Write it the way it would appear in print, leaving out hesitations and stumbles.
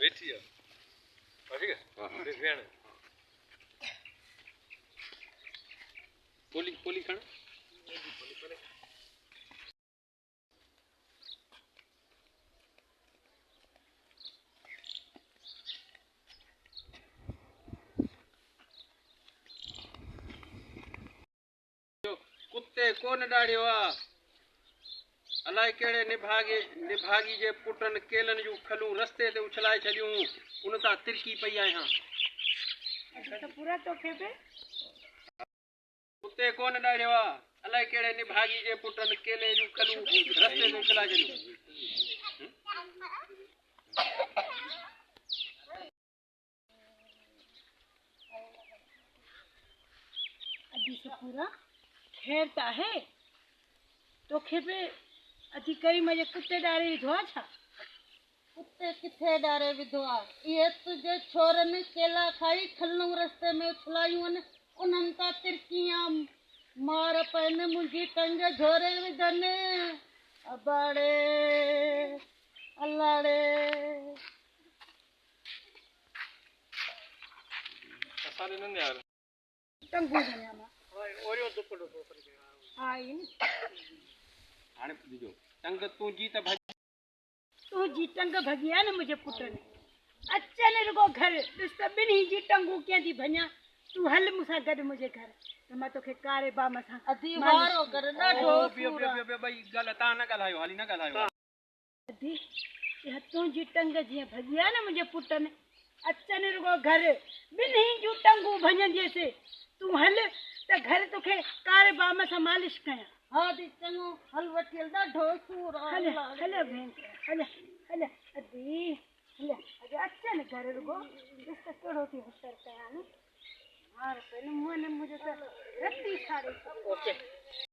ويٺي آ ٺيڪ آ ويهڻ پولي پولي کڻ ڪتي ڪونه ڏاڙهيو آ. الائي ڪهڙي نڀاڳي نڀاڳي جي پٽن ڪيلن جون کلون رستي تي اڇلائي ڇڏيون هون، ان تان ترڪي پئي آهيان. ڪتي ڪونه ڏاڙهيو آ. الائي ڪهڙي نڀاڳي جي پٽن ڪيلي جون کلون رستي تي اڇلائي ڇڏيون. ادي سپورا خير ته آهي توکي به ادي ڪريم جي ڪتي ڏاري وڌو آ ڇا؟ ڪتي ڪٿي ڏاري وڌو آ؟ اهي تنهنجي ڇورن ڪيلا کائي کلون رستي ۾ اڇلايون آهن، انهن تان ترڪيان مار پين، منهنجي ٽنگ جهوري وڌن. اباڙي الاڙي. اسان ڏي نه نهار. ٽنگون ڀڃان مان. ها ئي نه. هاڻي ٻڌجو. ٽنگ تنهنجي ته ڀڄي. تنهنجي ٽنگ ڀڳي آ نه منهنجي پٽ ني. اچ نه رڳو گهر ڏس ته ٻنهي جي ٽنگون ڪيئن ٿي ڀڃان. تون هل مون سان گڏ منهنجي گهر ته مان توکي ڪاري بام سان ادي مالش وارو ڪيان. گهر ڏاڍو ٻيو سور ٻيو آ. ٻيو ٻئي ڳالهه تان نه ڳالهايو حالي نه ڳالهايو. ادي، اها تنهنجي ٽنگ جيئن ڀڳي آ نه منهنجي پٽن، اچن رڳو گهر، ٻنهي جون ٽنگون ڀڃنديس، تون هل ته گهر توکي ڪاري بام سان مالش ڪيان. ها ادي چڱو، هل وٺي هل ڏاڍو سور آ. هل هل ڀيڻ، هل هل ادي، هل ادي اچن گهر رڳو، ڏس ته ڪهڙو ٿي حشر ڪيان. مار پين منهن منهنجو ته رت ئي ساڙي ڇڏيو.